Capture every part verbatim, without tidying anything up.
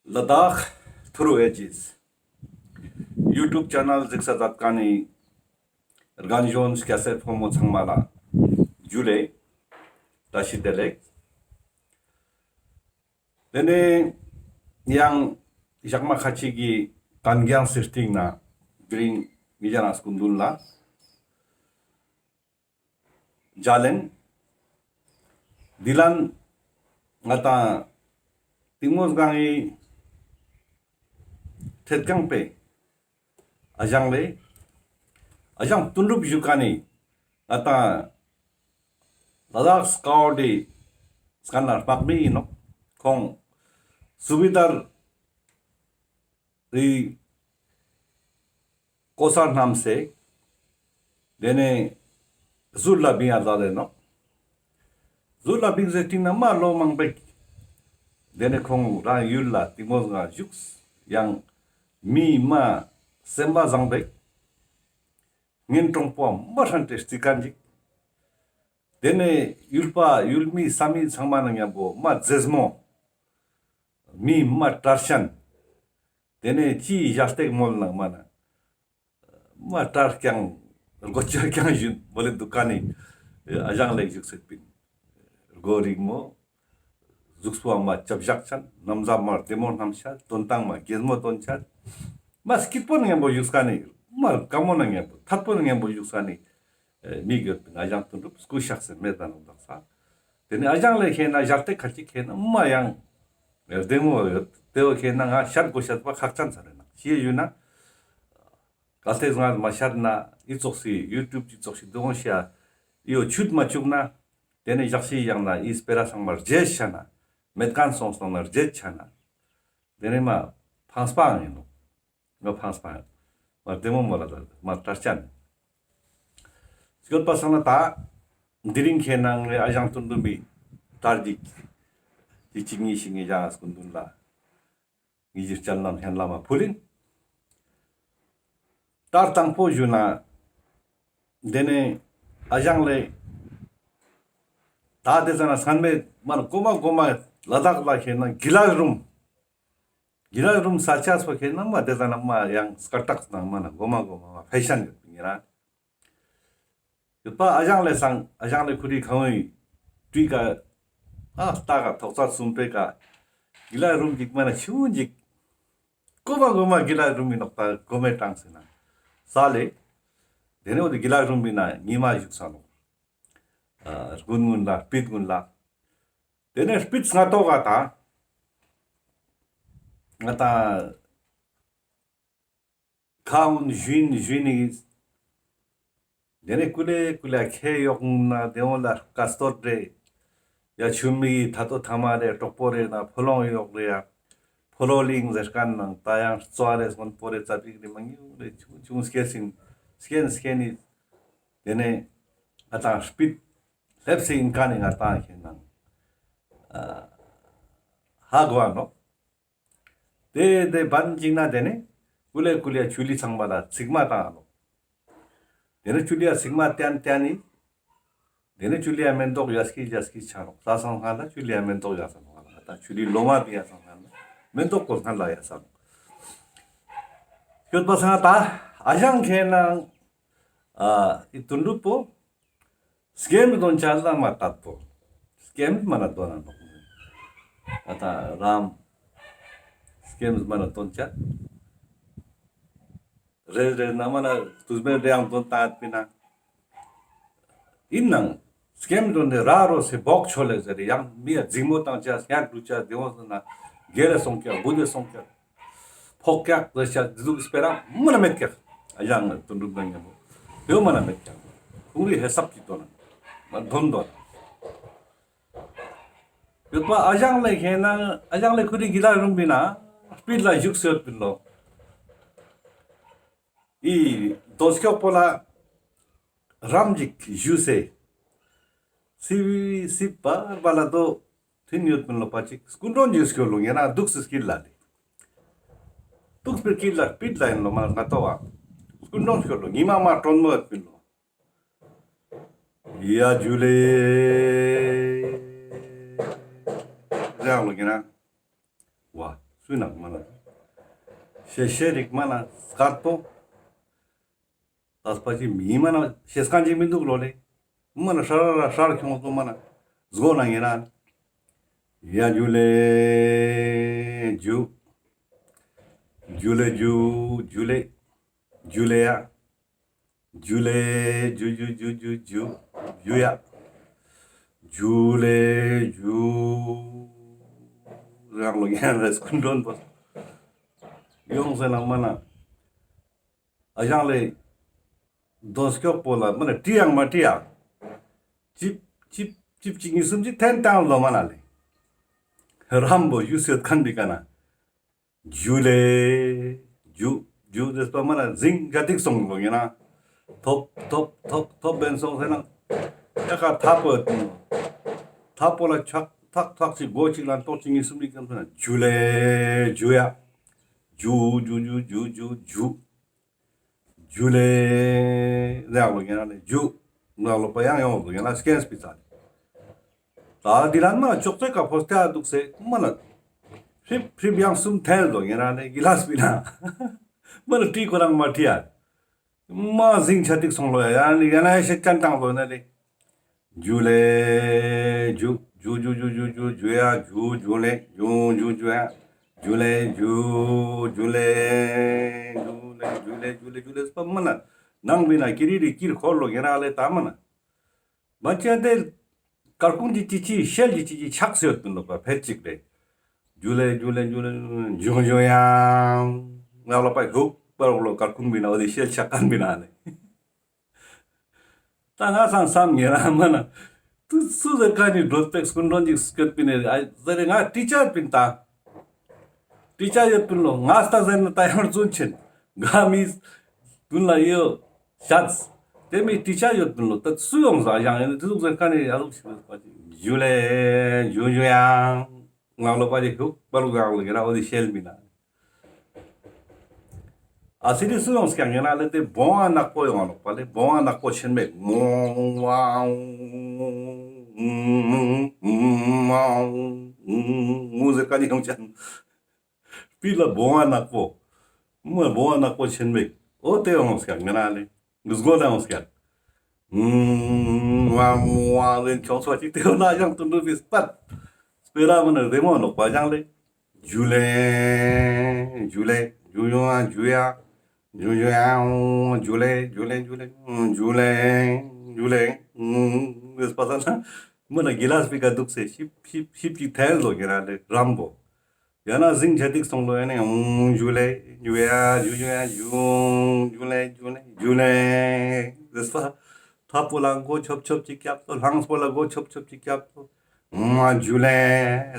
ལ་དྭགས་ཐུརུ་ཨེ་ཇིས་ཡུ་ཊུབ་ཆེ་ནལ་གཟིགས་ས་མཛད་མཁན་ནི་རྒན་གཞོན་སྐྱ་སེར་ཕོ་མོ་ཚང་མ་ལ་ཇུ་ལེ་བཀྲ་ཤིས་བདེ་ལེགས། དེ་ནས་ཡང་ཞག་མ་ཁ་ཅིག་གི་གན་རྒྱ་སི་སྟིང་ན་དེ་རིང་ཉེ་རང་སྐུ་མདུན་ལ་ཇལ་ལེན། དེ་ལན་ང་དང་ཏིང་མོ་སྒང་ངི་ཁྲེད་ཀང་པེ་ཨ་ཞང་ལེ་ཨ་ཞང་དོན་གྲུབ་ཞུ་མཁན་ནི་ང་དང་ལ་དྭགས་སྐའོ་ཌི་སྐད་ན་དམག་མི་ཡིན་ནོག། ཁོང་སུ་བི་དར་རི་གོ་ས་སྣམས་སེ་དེ་ནས་ཟུར་ལ་བིང་ཡ་ལ་ལེ་ནོག། ཟུར་ལ་བིང་སེ་སྟིང་ན་མ་ལོ་མང་པོ་དེ་ནས་ཁོང་རང་ཡུལ་ལ་ཏིང་མོ་སྒང་བཞུགས། ཡང་མི་མ་སེམས་པ་བཟང་པོ་ངན་གྲོང་པོ་མ་ཧྲན་ཏེ་རྩི་མཁན་ཅིག། དེ་ནས་ཡུལ་པ་ཡུལ་མི་ས་མི་ཚང་མ་ན་མཉམ་པོ་མ་མཛེས་མོ། མི་མ་དྲར་ཤན། དེ་ནས་ཅི་ཞག་སྟེགས་མོལ་ནང་མ་ན་མ་དྲར་ཀྱང་སྒོ་ཅར་ཀྱང་བཞིན་མོལ་ལེ་འདུག་མཁན་ནི་ཨ་ཞང་ལེ་བཞུགས་སེ་པིན། སྒོ་རིང་མོ། གཟུགས་པོ་མ་ཅབ་ཞག་ཆན། ནམ་ཟ་མ་བདེ་མོ་སྣམ་ཤ། དོན་ཏང་མ་རྒྱལ་མོ་དོན་ཆ། མ་སྐྱིད་པོ་ན་མཉམ་པོ་བཞུགས་མཁན་ནི་མ་དགའ་མོ་ན་མཉམ་པོ་ཐད་པོ་ན་མཉམ་པོ་བཞུགས་མཁན་ནི་མི་གྱུར་པིན། ཨ་ཞང་དོན་གྲུབ་སྐུ་གཤེགས་སེ་མེད་ད་ནོག་དག་ས། དེ་ནས་ཨ་ཞང་ལེ་ཁེ་ན་ཞག་སྟེགས་ཁ་ཅིག་ཁེ་ན་མ་ཡང་བདེ་མོ་ཡོད། དེ་བོ་ཁེ་ན་ང་ཤར་དགོས་ཤེས་པ་ཁག་ཅན་ས་རེད་ན་ཤེས་ཞུ་ན། གལ་ཏེ་ང་མ་ཤར་ན་ཨི་ཙོགས་སི་ཡུ་ཊུབ་ཅི་ཙོགས་ཤིག་དུ་འོང་ཤ་ཨི་བོ་ཆུད་མ་བཅུག་ན། དེ་ནས་ཞག་ཤིག་ཡང་ན་ཨི་སྤེ་ར་ཚང་མ་རྗེད་ཆ་ན། མེད་མཁན་སོང་སོང་ན་རྗེད་ཆ་ན། དེ་ནས་མ་ཕངས་པའང་ཡིན་ནོག། ང་ཕངས་པ་ཡིན། མ་བདེ་མོ་མོལ་ལ་མ་དྲར་ཅན། སྐྱོད་པ་སང་ན་ད་དེ་རིང་ཁེ་ན་ངའི་ཨ་ཞང་དོན་གྲུབ་མི་དྲར་ཅིག་དེ་གཅིག་གཉིས་ཤིག་ངའི་ཞང་སྐུ་མདུན་ལ་ངེས་ཀྱི་སྤྱན་ལམ་སྙན་ལམ་མ་ཕུལ་ཡིན། ད་དང་པོ་ཞུ་ན། དེ་ནས་ཨ་ཞང་ལེ་ད་དེ་ཙ་ན་སྔན་མེད་མ་ན་གོ་མ་གོ་མ་ལ་དྭགས་ལ་ཁེ་ན་གི་ལ་རུམ། གི་ལ་རུམ་ས་ཆ་སོ་ཁེ་ན་མ་དེ་ཙ་ན་མ་ཡང་སྐར་ཏགས་ནང་མ་ན་གོ་མ་གོ་མ་མ་ཕེ་ཤན་ཡོད་པིན་ཡིན་ར། ཡོད་པ་ཨ་ཞང་ལེ་སང་ཨ་ཞང་ལེ་ཁུ་རི་ཁང་བའི་དུས་ཀ་ཨ་ལྟ་ཀ་ཐོག་ཚད་གསུམ་པའི་ཀ་གི་ལ་རུམ་ཅིག་མ་ན་ཆུང་ཅིག་གོ་མ་གོ་མ་གི་ལ་རུམ་མི་ནོག་ད་གོ་མེ་ཀྲང་སེ་ན་ས་ལེ། དེ་ནས་འོ་དེ་གི་ལ་རུམ་མི་ན་ཉི་མ་བཞུགས་ས་ནོག། ཨ་དགུན་གུན་ལ་སྤིད་གུན་ལ། དེ་ནས་སྤིད་སྔ་ཏོག་ག་ད་ང་ད་ཁ་འུན་ཞུན་ཞུན་ནི། དེ་ནས་ཀུ་ལེ་ཀུ་ལེ་ཁེ་ཡོག་ན་དེ་འོ་ལ་ཀ་སྟོད་རེ། ཡ་ཆུ་མིག་ཐ་ཏོ་ཐ་མ་རེ་གྲོག་པོ་རེ་ན་ཕོ་ལོང་ཡོག་རེ་ཡ། ཕོ་ལོ་ལིང་ཟེར་མཁན་ནང་ད་ཡང་རྩ་རེ་སྔོན་པོ་རེ་ཙ་པིག་རེ་མ་ཉུང་རེ་ཆུང་ཆུང་སྐྱེས་ཟིན་སྐྱེན་སྐྱེན་ནི། དེ་ནས་ང་ཏང་སྤིད་སླེབས་སེ་ཡིན་མཁན་ནི་ང་ཏང་ཁེ་ནང་ཧ་གོ་བ་ནོག། དེ་དེ་བན་ཅིག་ན་དེ་ནས་ཀུ་ལེ་ཀུ་ལེ་ཆུ་ལི་ཚང་མ་ལ་ཚིག་མ་བཏང་ནོག། དེ་ནས་ཆུ་ལི་ཡ་ཚིག་མ་བསྟན་བསྟན་ནི། དེ་ནས་ཆུ་ལི་ཡ་མེན་ཏོག་ཡ་སྐྱིད་ཡ་སྐྱིད་ཆ་ནོག། ས་སང་སྔ་ལ་ཆུ་ལི་ཡ་མེན་ཏོག་ཡ་ས་ནོག། ད་ཆུ་ལི་ལོ་མ་བི་ཡ་སང་སྔ་ལ་མེན་ཏོག་གོ་སྔ་ལ་ཡ་ས་ནོག། སྐྱོད་པ་སང་ད་ཨ་ཞང་ཁེ་ནང་ཨ་ཨི་དོན་གྲུབ་པོ་སྐྱེམས་དོན་ཆ་ལ་མ་ཏད་པོ། སྐྱེམས་མ་ན་དོན་ན་ནོག། ཨ་ད་རམ་སྐྱེམས་མ་ན་དོན་ཆ། རེ་རེ་ན་མ་ན་དུས་མེད་རེ་ཡང་དོན་ཏང་ཡོད་པིན་ན། ཡིན་ནང་སྐྱེམས་དོན་དེ་ར་རོ་སེ་བོག་ཆོ་ལེ་ཟེར་ཡང་མི་ཡ་འཛིང་མོ་བཏང་ཆ་སྙད་འགྲུ་ཆ་དེ་འོ་ཟེར་ན་དགེ་ལེ་སོང་ཀྱག་བུ་དེ་སོང་ཀྱག་ཕོག་ཀྱག་ཟེར་ཆ་དེ་ཟུག་སྤེ་ར་མ་ན་མེད་ཀྱག། ཨ་ཞང་ང་དོན་གྲུབ་ན་ཉམ་པོ་དེ་མ་ན་མེད་ཀྱག། ཁོང་རི་ཧེ་སབ་ཀྱི་དོན་ན་མ་དོན་དོན། ཡོད་པ་ཨ་ཞང་ལེ་ཁེ་ན་ཨ་ཞང་ལེ་ཁུ་རི་གི་ལ་རུམ་པིན་ན་སྤིད་ལ་བཞུགས་སེ་ཡོད་པིན་ལོ། ཨི་དོ་སྐྱོག་པོ་ལ་རམ་ཅིག་བཞུགས་སེ་སི་སི་པར་པ་ལ་དོ་ཐིན་ཡོད་པིན་ལོ། པ་ཅིག་སྐུ་མགྲོན་ཅིག་སྐྱོད་ལོ། ངེ་ན་འདུག་སེ་སྐྱིད་ལ་ལེ། འདུག་སེ་སྐྱིད་ལ་སྤིད་ལ་ཡིན་ལོ་མ་ང་ཏོ་བ། སྐུ་མགྲོན་སྐྱོད་ལོ། ཉི་མ་མ་དྲོན་མོ་ཡོད་པིན་ལོ། ཡ་ཇུ་ལེ། རེ་ཡང་ལོ་ངེ་ན། ཝ། སུ་ན་མ་ན། ཤེས་ཤེས་རིག་མ་ན་སྐད་པོ། ད་སྤ་ཅིག་མི་མ་ན་ཤེས་ཁན་ཅིག་མི་འདུག་ལོ་ལེ། མ་ན་ཧྲ་ར་ར་ཧྲར་ཁྱོང་སོ་མ་ན། སྒོ་ན་ཡིན་ན། ཡ་ཇུ་ལེ། ཇུ། ཇུ་ལེ་ཇུ། ཇུ་ལེ། ཇུ་ལེ་ཡ། ཇུ་ལེ། ཇུ་ཇུ་ཇུ་ཇུ་ཇུ། ཇུ་ཡ། ཇུ་ལེ་ཇུ། རང་ལོ་ཡང་རེ་སྐུ་མགྲོན་པོ། ཡོང་ཟེར་ན་མ་ན། ཨ་ཞང་ལེ། དོན་སྐྱོག་པོ་ལ་མ་ན་དྲི་ཡང་མ་དྲི་ཡ། ཅིབ་ཅིབ་ཅིབ་ཅིག་གཉིས་གསུམ་ཅིག་འཐེན་བཏང་ལོ་མ་ན་ལེ། རམ་པོ་ཡུ་སེད་ཁན་པི་ཀ་ན། ཇུ་ལེ། ཇུ། ཇུ་ཟེར་པ་མ་ན་ཟིང་ཆ་ཏིག་སོང་ལོ་ཡིན་ན། ཐོབ་ཐོབ་ཐོབ་ཐོབ་བན་སོང་ཟེར་ན། ཡ་ཀ་ཐག་པོ་ཡོད་ནོ། ཐག་པོ་ལ་ཆག་ཐག་ཐག་ཅིག་སྒོ་ཅིག་ལ་ཏོག་ཅིག་གཉིས་གསུམ་ཅིག་ཀམ་ཟེར་ན། ཇུ་ལེ། ཇུ་ཡ། ཇུ་ཇུ་ཇུ་ཇུ་ཇུ། ཇུ་ལེ། ཟེར་ཡག་ལོ་ཡིན་ན་ལེ་ཇུ། ངག་ལོ་པ་ཡང་ཡོང་ལོ་ཡིན་ན་སྐྱེན་སྤི་ཚ་ལེ། ད་འདི་ལ་མ་ཅོག་ཙེ་ཀ་ཕོ་སྟེ་ཨ་འདུག་སེ་མ་ན། ཧྲིབ་ཧྲིབ་ཡང་གསུམ་འཐེན་ལོ་ཡིན་ན་ལེ་གི་ལ་སྤི་ན། མ་ན་དྲི་ཁོ་རང་མ་དྲི་ཡ། མ་ཟིང་ཆ་ཏིག་སོང་ལོ་ཡ་ཡ་ན་ཡ་ན་ཡ་ཤེད་ཅན་བཏང་ལོ་ན་ལེ། ཇུ་ལེ། ཇུ། ཇུ་ཇུ་ཇུ་ཇུ་ཇུ་ཇུ་ཡ། ཇུ་ཇུ་ལེ། ཇུ་ཇུ་ཇུ་ཡ། ཇུ་ལེ། ཇུ། ཇུ་ལེ། ཇུ་ལེ་ཇུ་ལེ་ཇུ་ལེ་ཇུ་ལེ་སྤ་མ་ན། ནང་བི་ན་ཀི་རི་རི་ཀིར་འཁོར་ལོ་ཡ་ན་ལེ་ད་མ་ན། མ་ཅན་དེ་ཀར་ཀུན་གྱི་ཅི་ཅི་ཤེལ་གྱི་ཅི་ཅི་ཆགས་སེ་ཡོད་པིན་ལོ་པ་ཕེད་ཅིག་རེ། ཇུ་ལེ་ཇུ་ལེ་ཇུ་ལེ་ཇུ་ཇུ་ཡང་། ང་ལོ་པ་ཧུག་པར་ལོ་ཀར་ཀུན་བི་ན་འོ་དེ་ཤེལ་ཆགས་ཁན་བི་ན་ལེ། ད་ང་སང་སམ་ཉེ་ར་མ་ན། ཏུ་སུ་ཟེར་ཀ་ནི་འགྲོ་སྤེག་སྐུ་མགྲོན་ཅིག་སྐྱོད་པིན་ནེ་ཨ་ཟེར་རེ་ང་ཊི་ཅར་པིན་ད། ཊི་ཅར་ཡོད་པིན་ལོ་ང་ལྟ་ཟེར་ན་ད་ཡང་རྫུན་ཆེན། ག་མི་དུན་ལ་ཡོད་ཤད། དེ་མི་ཊི་ཅར་ཡོད་པིན་ལོ་ད་སུ་ཡོང་ཟ་ཡང་ཡང་དེ་ཟུག་ཟེར་ཀ་ནི་ཡ་ཟུག་ཞིག་ཇུ་ལེ་ཇུ་ཇུ་ཡང་། ང་ལོ་པ་ཅིག་ཧུག་པར་ལོ་ཡང་ལོ་ཡིན་ན་འོ་དེ་ཤེལ་མི་ན། ཨ་སི་རི་སུ་ཡོང་སྐྱང་ཡིན་ན་ལེ་དེ་བོང་བ་ནག་པོ་ཡོང་ལོག་པ་ལེ་བོང་བ་ནག་པོ་ཆེན་མེད་མོ་ཝ་ངུ་ཟེར་ཀ་ནི་ཡོང་ཅན། པི་ལ་བོང་བ་ནག་པོ། མོ་བོང་བ་ནག་པོ་ཆེན་མེད་འོ་དེ་ཡོང་སྐྱང་ཡིན་ན་ལེ་ངུ་སྒོ་ན་ཡོང་སྐྱང་། ཝ་ཝ་ཟེར་ཆོག་ཆོག་ཅིག་དེ་ན་ཡང་དུན་འགྲུབ་པའི་སྤད། སྤེ་ར་མ་ན་རེ་མོ་ལོག་པ་ཡང་ལེ། ཇུ་ལེ། ཇུ་ལེ། ཇུ་ཡོང་ཨ་ཇུ་ཡ། ཇུ་ཇུ་ཡ། ཇུ་ལེ། ཇུ་ལེ། ཇུ་ལེ། ཇུ་ལེ། ཇུ་ལེ། ཟེར་པ་ས་ན། མ་ན་གི་ལ་སྤི་ཀ་འདུག་སེ་ཤིབ་ཤིབ་ཤིབ་ཅིག་འཐེན་ལོ་གི་ར་ལེ་རམ་པོ། ཡང་ན་ཟིང་ཆ་ཏིག་སོང་ལོ་ཡ་ནི་ཨུང་ཇུ་ལེ། ཇུ་ཡ། ཇུ་ཇུ་ཡ། ཇུ། ཇུ་ལེ། ཇུ་ལེ། ཇུ་ལེ། ཟེར་པ། ཐབ་པོ་ལ་མགོ་ཆོབ་ཆོབ་ཅིག་སྐྱབས་སོ། ལྷང་པོ་ལ་མགོ་ཆོབ་ཆོབ་ཅིག་སྐྱབས་སོ། ཨུང་ཇུ་ལེ།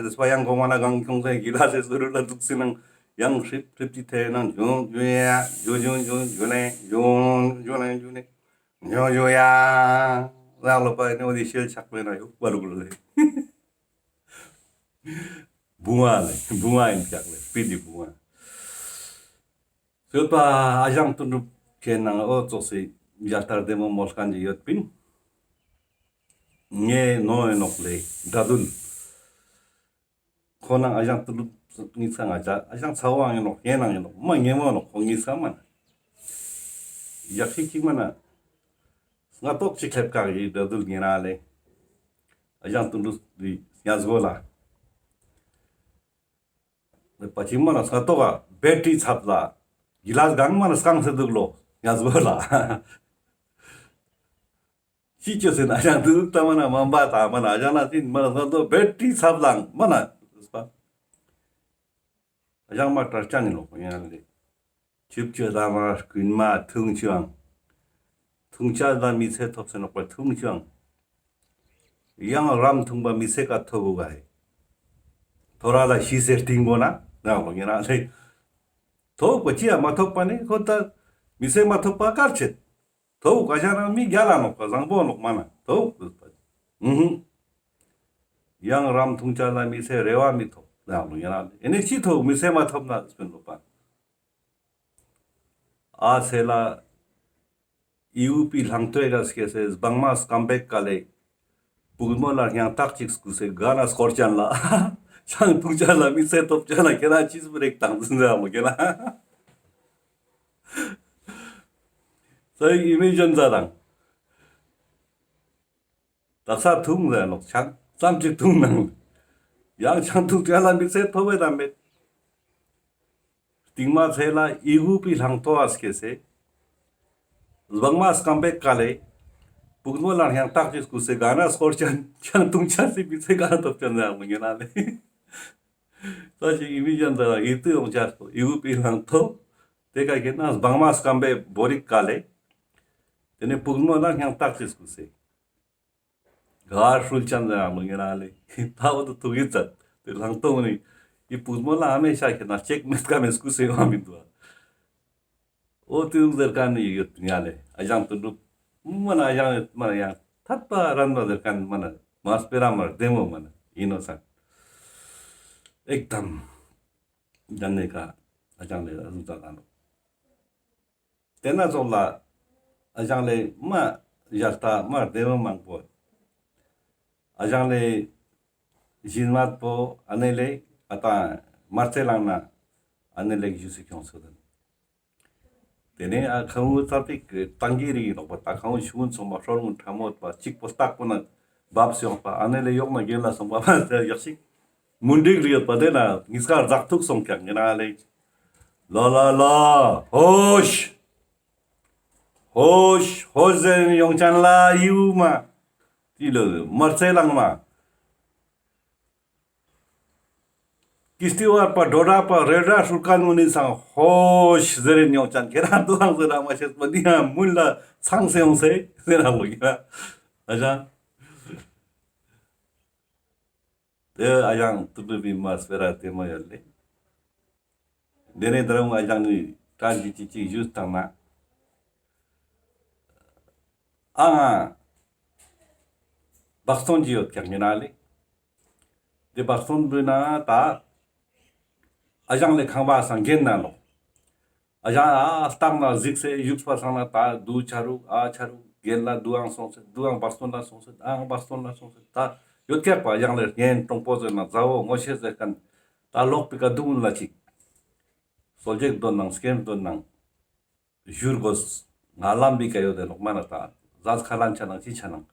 ཟེར་པ་ཡང་གོང་མ་ན་གང་ཁྱོང་སེ་གི་ལ་སེ་སུ་རུ་ལ་འདུག་སེ་ནང་ཡང་ཧྲིབ་ཧྲིབ་ཅིག་ཐེ་ནང་ཇུ་ཇུ་ཡ། ཇུ་ཇུ་ཇུ་ཇུ་ལེ། ཇུ་ཇུ་ལེ་ཇུ་ལེ། ཇུ་ཇུ་ཡ། ལ་ལོ་པ་ནི་འོ་དེ་ཤེལ་ཆགས་པའི་ན་ཡོག་པ་རུ་ལེ། བུང་བ་ལེ། བུང་བ་ཡིན་ཀྱག་ལེ། སྤི་དེ་བུང་བ། ཡོད་པ་ཨ་ཞང་དོན་གྲུབ་ཁྱེད་ནང་འོ་ཙོགས་སེ་ཡ་ལྟར་བདེ་མོ་མོལ་ཁན་ཅིག་ཡོད་པིན། ངའི་ནོ་ཡིན་ནོག་ལེ་དགྲ་འདུལ། ཁོ་ནང་ཨ་ཞང་དོན་གྲུབ་གཉིས་ཀ་ང་ཅག་ཨ་ཞང་ཚ་བོ་ཡིན་ནོག་ངའི་ནང་ཡིན་ནོག་མ་ངའི་མོ་ནོག་ཁོ་གཉིས་ཀ་མ་ན། ཡག་ཤི་ཅིག་མ་ན། སྔ་ཏོག་ཅིག་སླེབས་ཀ་གི་དགྲ་འདུལ་ཉེ་རང་ལེ། ཨ་ཞང་དོན་གྲུབ་དེ་སྙ་སྒོ་ལ། པ་ཅིག་མ་ན་སྔ་ཏོག་ག་བེ་ཏྲི་ཚབ་ལ། གི་ལ་གང་མ་ན་སྐང་སེ་འདུག་ལོ་སྙ་སྒོ་ལ། ཤི་ཅོ་སེ་ན་ཨ་ཞང་དོན་གྲུབ་ད་མ་ན་མ་འབའ་ད་མ་ན་ཨ་ཞང་ན་ཅིན་མ་ན་སྔ་ཏོག་བེ་ཏྲི་ཚབ་ལ་མ་ན། ཨ་ཞང་མ་དྲ་ཅན་ནི་ལོ་ཁོ་ཡང་ལེ། ཆིབས་ཆོས་ལ་མ་རྐུན་མ་ཐུང་ཆུང་། ཐུང་ཆ་ལ་མི་ཚེ་ཐོབ་སེ་ནོག་པ་ཐུང་ཆུང་། ཡང་རམ་ཐུང་པ་མི་ཚེ་ཀ་ཐོབ་བུ་ག་ཧེ། ཐོ་ར་ལ་ཤི་སེ་སྟིང་པོ་ན་ང་ལོ་ཉེ་རང་ལེ། ཐོབ་པ་ཅི་ཡ་མ་ཐོབ་པ་ནི་ཁོ་ད་མི་ཚེ་མ་ཐོབ་པ་གར་ཆེད། ཐོབ་བུ་ག་ཞ་ན་མི་རྒྱལ་ལ་ནོག་པ་བཟང་པོ་ནོག་མ་ན་ཐོབ་བུ་ག་ཨུ་ཧུ། ཡང་རམ་ཐུང་ཆ་ལ་མི་ཚེ་རེ་བ་མི་ཐོབ་ང་ལོ་ཉེ་རང་ལེ། ཨེ་ནི་ཅི་ཐོབ་མི་ཚེ་མ་ཐོབ་ན་སྤེན་ལོ་པ། ཨ་སེ་ལ་ཨི་ཡུ་པི་ལྷང་ཏོའི་ག་སྐྱེ་སེ་སྦང་མ་སྐམ་པེག་ག་ལེ། པུག་མོ་ལ་སྙིང་ཐག་ཅིག་སྐུ་སེ་ག་ན་སྐོར་ཅན་ལ། ཆང་འཐུང་ཅེས་ལ་དམིགས་བསལ་ཐོབ་ཅེས་ལ་ཁྱེད་རང་ཅི་སྤེ་ར་ཏང་ཟིན་ཟེར་མོ་ཁྱེད་རང་། སོ་ཡིག་ཨི་མེ་ཇོན་ཛ་དང་། ད་ས་འཐུང་ཟེར་ནོག་ཆང་ཙམ་ཅིག་འཐུང་ནང་། ཡང་ཆང་འཐུང་ཅེས་ལ་དམིགས་བསལ་ཐོབ་པའི་དམ་མེད། སྟིང་མ་ཚེ་ལ་ཨི་གུ་པི་ལྷང་ཐོ་ཨ་སྐྱེ་སེ། སྦང་མ་སྐམ་པའི་ཀ་ལེ། པུག་མོ་ལ་ཡང་ཏག་ཅིག་སྐུ་སེ་ག་ན་སྐོར་ཅན་ཆང་འཐུང་ཅེས་སི་མི་ཚེ་ག་ན་ཐོབ་ཅན་ཟེར་མོ་ཉེ་ན་ལེ། ད་ཅིག་ཨི་མེ་ཇོན་ཛ་ལ་ཨི་ཏུ་ཡོང་ཅེས་སོ་ཨི་གུ་པི་ལྷང་ཐོ། དེ་ཀ་ཁྱེད་ན་སྦང་མ་སྐམ་པའི་བོ་རིག་ཀ་ལེ། དེ་ནས་པུག་མོ་ལ་ཡང་ཏག་ཅིག་སྐུ་སེ། ག་ཧྲུལ་ཅན་ཟེར་མོ་ཉེ་ན་ལེ། ད་འོ་དུ་ཐུག་གི་ཙ། དེ་ལྷང་ཐོ་ནི། ཨི་པུག་མོ་ལ་ཧ་མེ་ཤ་ཁྱེད་ན་ཅེག་མེད་ཀ་མེད་སྐུ་སེ་ཡོང་མི་འདུག་ཨ། འོ་དེ་རུ་ཟེར་མཁན་ནི་ཡོད་ཉ་ལེ། ཨ་ཞང་དོན་གྲུབ། མ་ན་ཨ་ཞང་ཡོད་མ་ན་ཡང་ཐད་པ་རན་པ་ཟེར་མཁན་མ་ན་མ་སྤེ་ར་མ་རྡེ་མོ་མ་ན་ཨིན་ནོ་སང་། ཨེག་དམ། ད་ནེ་ཀ་ཨ་ཞང་ལེ་ཨ་ཟུག་ཙ་ད་ནོ། དེ་ན་ཙོགས་ལ་ཨ་ཞང་ལེ་མ་ཞ་ལྟ་མ་རྡེ་མོ་མང་པོ། ཨ་ཞང་ལེ་ཞིན་མ་པོ་ཨ་ནེ་ལེ་ཨ་ད་མར་ཚེ་ལང་ན་ཨ་ནེ་ལེ་ཞུ་སི་ཁྱོང་སོ་དན། དེ་ནས་ཨ་ཁང་བུ་ཚར་ཏེ་ཏང་གི་རིགས་ཡིན་ནོག་པ། ད་ཁང་བུ་ཆུང་ངུན་སོང་པ་ཧྲོར་ངུན་ཁྲ་མོ་པ་གཅིག་པོ་སྟག་པོ་ན་བབས་སོང་པ། ཨ་ནེ་ལེ་ཡོག་ན་རྒན་ལ་སོང་པ་མ་ཟེར་ཡག་ཞིག་མུན་འགྲིག་རིགས་ཡོད་པ། དེ་ན་ཉིས་ཀ་རྫག་ཐུག་སོང་ཀྱང་ངེ་ན་ལེ། ལ་ལ་ལ་ཧོཤ། ཧོཤ་ཧོཤ་ཟེར་ཡོང་ཅན་ལ་ཡིའུ་མ། ཏི་ལོ་མར་ཚེ་ལང་མ། ཀིས་ཏི་བར་པ་དྲོ་ར་པ་རེ་ར་ཧྲུལ་ཀ་ནུ་ནི་སང་ཧོཤ་ཟེར་རིན་ཡོང་ཅན་ཁྱེད་རང་དུ་ཧང་ཟེར་ར་མ་ཤེས་པ་འདི་ཡང་མུན་ལ་ཚང་སེ་ཡོང་སེ་ཟེར་ར་ལོ་ཡ། ཨ་ཞང་། དེ་ཨ་ཞང་དུ་དུ་བི་མ་སྤེ་ར་དེ་མ་ཡོད་ལེ། དེ་ནས་དེ་རང་ཨ་ཞང་ནི་ཀྲ་ཅི་ཅི་ཅི་ཞུས་བཏང་ན། ཨ་ང་བག་སྟོན་གྱི་ཡོད་ཀྱག་ཉེ་ན་ལེ། དེ་བག་སྟོན་བུ་ན་ད་ཨ་ཞང་ལེ་ཁང་པ་སང་གྱེན་ན་ལོ། ཨ་ཞང་ཨ་སྟག་ན་གཟིགས་སེ་བཞུགས་པ་སང་ན་ད་དུ་ཆ་རུག་ཨ་ཆ་རུག་གྱེན་ལ་དུའང་སོང་སེ་དུའང་བག་སྟོན་ལ་སོང་སེ་ཨང་བག་སྟོན་ལ་སོང་སེ་ད་ཡོད་ཀྱག་པ། ཨ་ཞང་ལེ་གྱེན་གྲོང་པོ་ཟེར་ན་མཛའ་བོ་ངོ་ཤེས་ཟེར་མཁན་ད་ལོག་པི་ཀ་དུག་ལ་ཅིག་སོལ་ཇེག་འདོན་ནང་སྐེམ་འདོན་ནང་། བཞུར་དགོས། ང་ལམ་བི་ཀ་ཡོད་དེ་ནོག་མ་ན་ད་ཟས་ཁ་ལན་ཆ་ནང་ཅི་ཆ་ནང་།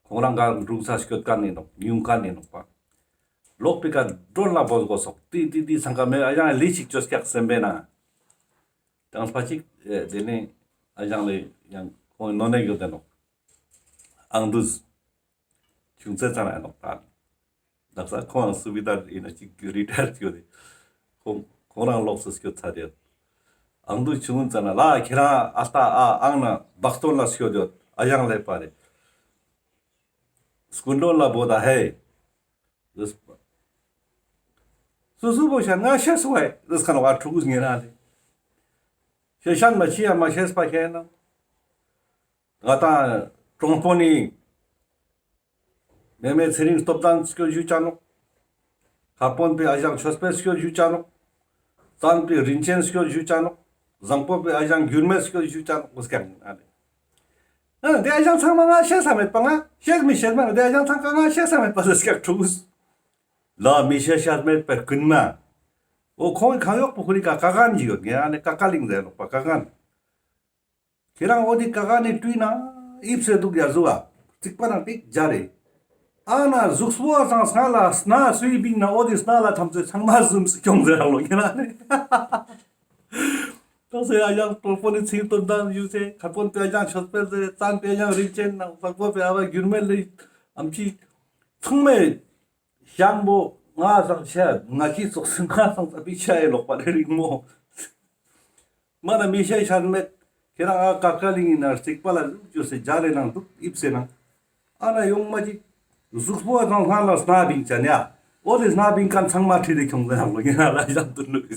ཁོང་རང་ག་འབྲུག་ས་སྐྱོད་མཁན་ནི་ནོག་ཉུང་མཁན་ནི་ནོག་པ། ལོག་པི་ཀ་འགྲོ་ལ་བོ་དགོས་སོག་ཏི་ཏི་ཏི་སང་ཀ་མེ་ཨ་ཡང་ལི་ཅིག་ཅོས་ཀྱག་སེམས་པའི་ན། ཀྱང་ཕ་ཅིག་ཨེ་དེ་ནས་ཨ་ཞང་ལེ་ཡང་ཁོང་ནོ་ནེ་ཡོད་དེ་ནོག་ཨང་དུས། ཆུང་ཚེ་ཚ་ན་ཡང་ནོག་ད། དག་ས་ཁོང་སུ་བི་དར་ཡིན་ན་ཅིག་རི་ཊ་ཡར་ཡོད་དེ། ཁོང་ཁོང་རང་ལོགས་སུ་སྐྱོད་ཚར་ཡོད། ཨང་དུ་ཆུང་ངུན་ཙ་ན་ལ་ཁྱེད་རང་ཨ་སྟ་ཨ་ཨང་ན་བག་སྟོན་ལ་སྐྱོད་ཡོད་ཨ་ཞང་ལེ་པ་རེ། སྐུ་མགྲོན་ལ་བོ་ད་ཧེ། སུ་སུ་བོ་ཤ་ང་ཤེས་སུ་ཧེ་རེས་ཁ་ན་བ་ཕྲུ་གུ་ངེ་རང་ལེ། ཤེས་ཤན་མ་ཆི་ཡ་མ་ཤེས་པ་ཁྱེད་ན། ང་ཏང་གྲོང་པོ་ནི་མེ་མེ་ཚེ་རིང་སྟོབས་ལྡན་སྐྱོད་ཞུ་ཅ་ནོག། ཁ་པོན་པའི་ཨ་ཞང་ཆོས་འཕེལ་སྐྱོད་ཞུ་ཅ་ནོག། བཙན་པའི་རིན་ཆེན་སྐྱོད་ཞུ་ཅ་ནོག། བཟང་པོ་པའི་ཨ་ཞང་འགྱུར་མེད་སྐྱོད་ཞུ་ཅ་ནོག། འོ་སྐྱང་ཨ་ནི། ཨ་དེ་ཨ་ཞང་ཚང་མ་ང་ཤེས་ས་མེད་པ་ང་ཤེས་མི་ཤེས་མ་ན་དེ་ཨ་ཞང་ཚང་ཀ་ང་ཤེས་ས་མེད་པ་ཟེར་སྐྱག་ཕྲུ་གུས། ལ་མི་ཤེས་ཤེས་མེད་པར་ཀུན་མ། འོ་ཁོང་གི་ཁང་གཡོག་པོ་ཁུ་རི་ཀ་ཀ་ཀ་ནི་ཡོད་ངེ་ཨ་ནི་ཀ་ཀ་ལིང་ཟེར་ནོག་པ་ཀ་ཀ་ནི། ཁྱེད་རང་འོ་དེ་ཀ་ཀ་ནི་བཀྲུས་ན་ཨིབ་སེ་འདུག་ཡ་ཟུག་ཨ། རྩིག་པ་ནང་ཏིག་སྦྱར་རེ། ཨ་ན་གཟུགས་པོ་ཚང་སྣ་ལ་སྣ་སུའི་བིང་ན་འོ་དེ་སྣ་ལ་ཐམས་ཅད་ཚང་མ་ཟུམ་སུ་ཁྱོང་ཟེར་རང་ལོ་ཁྱེད་རང་ནི། ཏོག་སེ་ཨ་ཞང་གྲོགས་པོ་ནི་ཚིག་སྟོབས་ལྡན་ཡུ་ཚེ་ཁ་པོན་པའི་ཨ་ཞང་ཆོས་འཕེལ་ཟེར་བཙན་པའི་ཨ་ཞང་རིན་ཆེན་ནང་བཟང་པོ་པའི་ཨ་བ་འགྱུར་མེད་ལེ་ཨམ་ཆི་ཚང་མས། ཞང་པོ་ང་སང་ཆ་ང་ཅི་ཙོགས་སི་ང་སང་ཙ་པིག་ཆ་ཡེ་ལོག་པ་རེ་རིང་མོ། མ་ན་མི་ཤེས་ཤར་མེད། ཁྱེད་རང་ཨ་ཀ་ཀ་ལིང་ཡིན་ན་རྩིག་པ་ལ་ཟུག་ཅོ་སེ་སྦྱར་རེ་ནང་འདུག་ཨིབ་སེ་ནང་། ཨ་ན་ཡོང་མ་ཅིག་གཟུགས་པོ་དང་སྣ་ལ་སྣ་བིང་ཅ་ནི་ཨ། འོ་དེ་སྣ་བིང་མཁན་ཚང་མ་ཁྲིད་དེ་ཁྱོང་ཟེར་ནང་ལོ་ཡིན་ན་ལ་ཞང་དུ་འགྲོ་གི་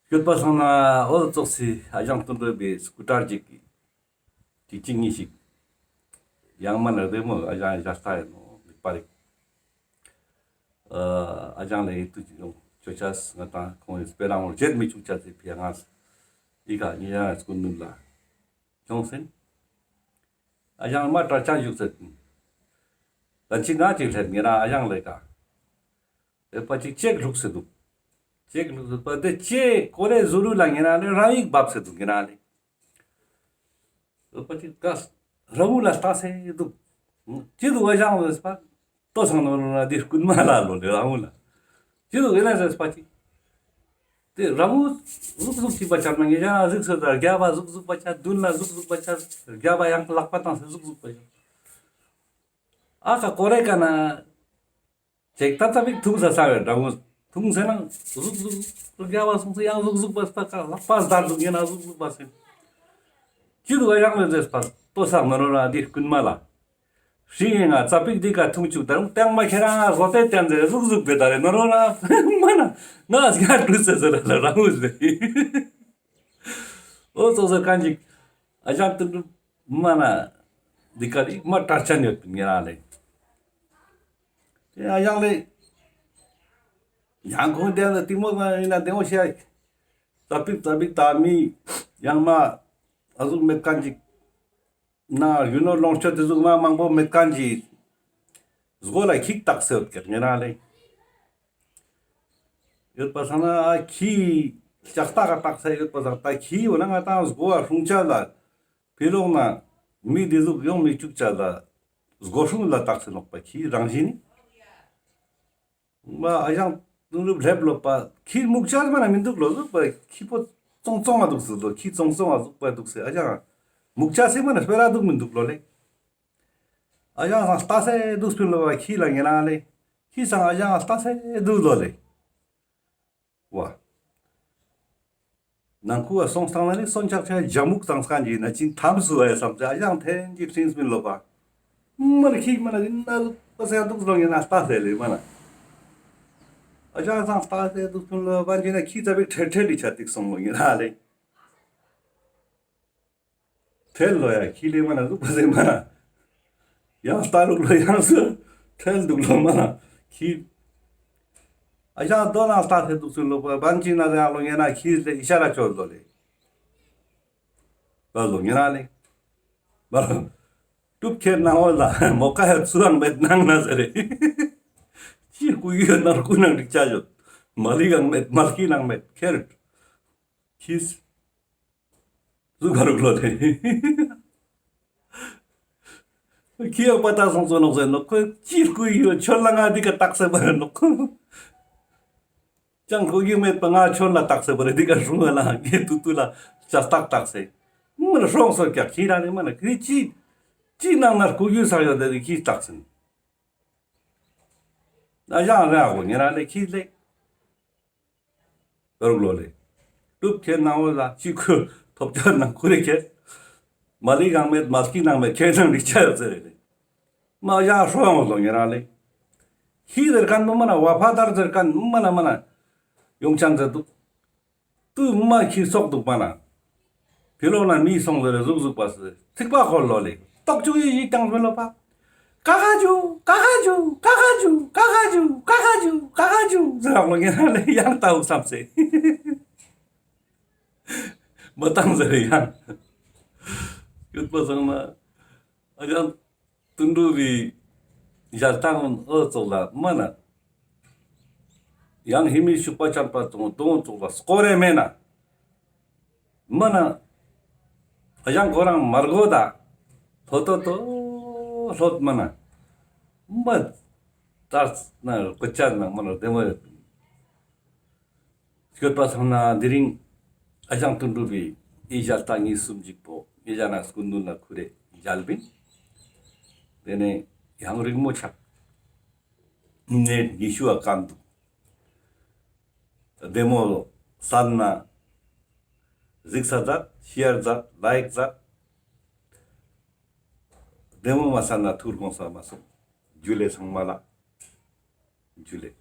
སྐྱོད་པ་སང་ན་འོ་ཙོགས་སི་ཨ་ཞང་དུ་འགྲོ་བའི་སྐུ་དྲག་ཅིག་གི་ཅིག་ཅིག་གཉིས་ཤིག་ཡང་མ་ན་རེ་མོ་ཨ་ཞང་ཞ་ལྟ་ཡིན་ནོ་མི་པ་རིག་ཨ་ཞང་ལེ་ཡི་ཏུ་ཅི་ཡོང་ཅོ་ཆས་ང་དང་ཁོང་ཡི་སྤེ་ར་མོ་བརྗེད་མི་ཆུག་ཆ་ཚེ་ཕི་ཡ་ང་ཨི་ཀ་ཉི་ཡ་སྐུ་ནུ་ལ་ཁྱོང་སེན། ཨ་ཞང་མ་དྲག་ཆ་བཞུགས་སེ། ད་ཅི་ང་ཅིག་ལྷེབ་ཉེ་རང་ཨ་ཞང་ལེ་ཀ། ཨེ་པ་ཅིག་ཅེག་ལུག་སེ་དུག། ཅེག་ལུག་སེ་པ་དེ་ཅེག་ཀོ་རེ་ཟུ་རུ་ལ་ཉེ་རང་ལེ་རང་ཡིག་བབས་སེ་དུག་ཉེ་རང་ལེ། ཨེ་པ་ཅིག་ཀ་ར་མུ་ལ་ལྟ་སེ་དུག། ཅི་དུག་ཨ་ཞང་ལེ་ཟེར་པ། ལྟོས་སང་ནོ་ར་འདི་རྐུན་མ་ལ་ལོ་ལེ་ར་མུ་ལ། ཅི་དུག་ཨེ་ན་ཟེར་པ་ཅིག། དེ་ར་མུ་ཟུག་ཟུག་ཅིག་པ་ཆ་མ་ཉེ་ཞ་ཟིག་སོ་ད་རྒྱབ་པ་ཟུག་ཟུག་པ་ཆ་མདུན་ལ་ཟུག་ཟུག་པ་ཆ་རྒྱབ་པ་ཡང་ལག་པ་བཏང་སེ་ཟུག་ཟུག་པ་ཆ། ཨ་ཀ་ཀོ་རེ་ཀ་ན། ཅེག་ཏ་ཙ་པིག་ཐུང་ས་ས་བའི་འདྲ་བོ། ཐུང་སེ་ན་ཟུག་ཟུག་ཟུག་རྒྱབ་པ་སོང་སེ་ཡང་ཟུག་ཟུག་པ་སྟ་ཀ་ལག་པ་སྡར་དུག་ཉེ་ན་ཟུག་ཟུག་པ་སེ། ཅི་དུག་ཨ་ཞང་ལེ་ཟེར་པ་ལྟོས་སང་ནོ་ར་འདི་རྐུན་མ་ལ། ཧྲི་ཡེ་ང་ཙ་པིག་འདི་ཀ་ཐུང་ཅུག་ད་རུང་སྟེང་མ་ཁྱེ་རང་ང་བཟོ་ལྟས་བསྟན་ཟེར་ཟུག་ཟུག་པའི་ད་རེ་ནོ་ར་མ་ན་ང་སྒར་དུ་སེ་ཟེར་ལ་ར་མུ་ཟེར། འོ་ཙོགས་ཟེར་ཁན་ཅིག་ཨ་ཞང་དོན་གྲུབ་མ་ན་འདི་ཀ་རིག་མ་དྲག་ཅན་ཡོད་པིན་ཉེ་རང་ལེ། དེ་ཨ་ཞང་ལེ་ཡང་ཁོང་དེ་ན་ཏི་མོ་ན་ཡིན་ན་དེ་འོ་ཤེ་ཙ་པིག་ཙ་པིག་ད་མི་ཡང་མ་ཨ་ཟུག་མེད་ཁན་ཅིག་ན་ཡུ་ནོ་ལོངས་སྤྱོད་དེ་ཟུག་མ་མང་པོ་མེད་ཁན་ཅིག་སྒོ་ལ་ཁྱི་བཏགས་སེ་ཡོད་ཀྱག་ཉེ་རང་ལེ། ཡོད་པ་སང་ན་ཨ་ཁྱི་ལྕགས་ཏག་ག་བཏགས་སེ་ཡོད་པ་སང་ད་ཁྱི་འོ་ན་ང་ཏང་སྒོ་བ་སྲུང་ཅ་ལ་ཕི་ལོག་ན་མི་དེ་ཟུག་ཡོང་མི་བཅུག་ཅ་ལ་སྒོ་སྲུང་ལ་བཏགས་སེ་ནོག་པ་ཁྱི་རང་བཞིན་ནི། མ་ཨ་ཞང་དོན་གྲུབ་ལྷེབ་ལོ་པ་ཁྱི་མུག་ཅ་མ་ན་མི་དུག་ལོ་ཟུག་པ་ཁྱི་པོ་ཙོང་ཙོང་ང་དུག་སེ་ལོ་ཁྱི་ཙོང་ཙོང་ང་ཟུག་པ་དུག་སེ་ཨ་ཞང་མུག་ཅ་སེ་མ་ན་སྤེ་ར་དུག་མི་དུག་ལོ་ལེ། ཨ་ཞང་སང་ལྟ་སེ་དུག་སྤིན་ལོ་བ་ཁྱི་ལ་ཉེ་རང་ལེ། ཁྱི་སང་ཨ་ཞང་ལྟ་སེ་དུག་ལོ་ལེ། ཝ། ནང་ཁུ་བ་སོང་སྟངས་ན་ནི་སོན་ཆག་ཆ་ཇ་མུག་ཙང་སྐན་གྱི་ན་ཅིན་ཐམ་སུ་བ་ཡ་བསམ་ཚེ་ཨ་ཞང་ཐེན་གྱི་སྲིན་སྤིན་ལོ་བ། མར་ཁྱི་མ་ན་ཡིན་ན་ལུག་པ་སེ་དུག་ལོ་ཉེ་ན་ལྟ་སེ་ལེ་མ་ན། ཨ་ཞང་སང་ལྟ་སེ་དུག་སྤིན་ལོ་བ་ཇི་ན་ཁྱི་ཙ་པིག་ཁྲེལ་ཁྲེལ་ལི་ཆ་ཏིག་སོང་ལོ་ཉེ་ན་ལེ། ཐལ་ལོ་ཡ་ཁྱི་ལེ་མ་ན་ལུག་པ་སེ་མ་ན། ཡང་ལྟ་ལུག་ལོ་ཡང་སུ་ཐལ་དུག་ལོ་མ་ན་ཁྱི། ཨ་ཞང་དོ་ན་ལྟ་སེ་དུག་སུ་ལོ་པ་བན་ཅི་ན་རེ་ཨ་ལོ་ཉེ་ན་ཁྱི་ལེ་ཨི་ཤ་ར་ཅོ་ལོ་ལེ། པ་ལོ་ཉེ་ན་ལེ། པ་ལོ། ཏུབ་ཁྱེར་ན་འོ་ལ་མོ་ཀ་ཡ་ཚུ་རང་མེད་ནང་ན་ཟེར་རེ། ཅི་ཀུ་ཡོད་ན་ཀུ་ནང་འགྲིག་ཅ་ཡོད། མ་ལི་གང་མེད་མ་ལ་ཁྱི་ནང་མེད་ཁྱེར། ཁྱི། ཟུག་ག་རུག་ལོ་ལེ། ཁྱི་ཡག་པ་ད་སོང་སོ་ནོག་ཟེར་ནོག་ཁོ་ཅི་ཀུ་ཡོད་ཆོལ་ལ་ང་འདི་ཀ་བཏགས་སེ་བར་ནོག་ཁོ། ཅང་ཀུ་ཡོད་མེད་པ་ང་ཆོལ་ལ་བཏགས་སེ་བར་འདི་ཀ་སྲུང་བ་ལ་ངས་ཏུ་ཏུ་ལ་ལྕགས་ཏག་བཏགས་སེ། མི་ལ་སྲོང་སོ་ཀྱག་ཁྱི་ར་ནི་མ་ན་ཁྱི་ཅི་ཅི་ནང་ན་ཀུ་ཡོད་ས་ཡོད་དེ་ཁྱི་བཏགས་སེ་ནི། ཨ་ཞང་ར་གོ་ཉེ་ར་ལེ་ཁྱི་ལེ། རུག་ལོ་ལེ། ཏུབ་ཁྱེར་ན་འོ་ལ་ཅི་ཁུ་ཐོབ་ཅོ་ན་ཁུ་རེ་ཁྱེར། མ་ལི་གང་མེད་མ་ལ་ཁྱི་ནང་མེད་ཁྱེར་ནང་འགྲིག་ཅ་ཡོད་ཟེར་རེ་ལེ། མ་ཨ་ཞང་སྲོ་ཡང་འོ་ལོ་ཉེ་ར་ལེ། ཁྱི་ཟེར་ཁན་པོ་མ་ན་བ་ཕ་དར་ཟེར་ཁན་མ་ན་མ་ན་ཡོང་ཆ་ཟེར་དུག། ཏུ་མ་ཁྱི་སོག་དུག་པ་ན། ཕི་ལོག་ན་མི་སོང་ཟེར་རེ་ཟུག་ཟུག་པ་སེ་ཚིག་པ་ཁོར་ལོ་ལེ། ཏོག་ཅུ་ཡི་ཡི་ཏང་མི་ལོ་པ། ཀ་ཁ་ཇུ། ཀ་ཁ་ཇུ། ཀ་ཁ་ཇུ། ཀ་ཁ་ཇུ། ཀ་ཁ་ཇུ། ཀ་ཁ་ཇུ་ཟེར་ར་ལོ་ཉེ་ར་ལེ་ཡང་ལྟ་འུག་བསམ་སེ། མ་ཏང་ཟེར་རེ་ཡང་། ཡོད་པ་སང་ན། ཨ་ཅང་དོན་གྲུབ་བི་ཞལ་ཏང་འོ་ཙོགས་ལ་མ་ན། ཡང་ཧི་མི་ཤུག་པ་ཆམ་པ་ཙོགས་དོང་ཙོགས་ལ་སྐོར་རེ་མེད་ན། མ་ན། ཨ་ཅང་ཁོ་རང་མར་གོ་ད། ལྷོ་ཏོ་ཏོ་ལྷོད་མ་ན། མ་ད་ན་ཀོ་ཅ་ན་མ་ན་དེ་མོ་ཡོད། སྐྱོད་པ་སང་ན་དེ་རིང་ཨ་ཅང་དོན་གྲུབ་བི་ཨི་ཞལ་ཏ་གཉིས་གསུམ་ཅིག་པོ་ཨི་ཞལ་ན་སྐུ་མདུན་ལ་ཁུར་རེ་མཇལ་བིན། དེ་ནས་ཡང་རིང་མོ་ཆགས། ནས་ཉི་ཤུ་བ་ཀན་དུ་བདེ་མོ་སན་ན་གཟིགས་ས་མཛད། ཤེར་མཛད། ལའིཀ་མཛད། བདེ་མོ་མ་སན་ན་ཐུར་གོང་ས་མ་སོང་། ཇུ་ལེ་ཚང་མ་ལ། ཇུ་ལེ།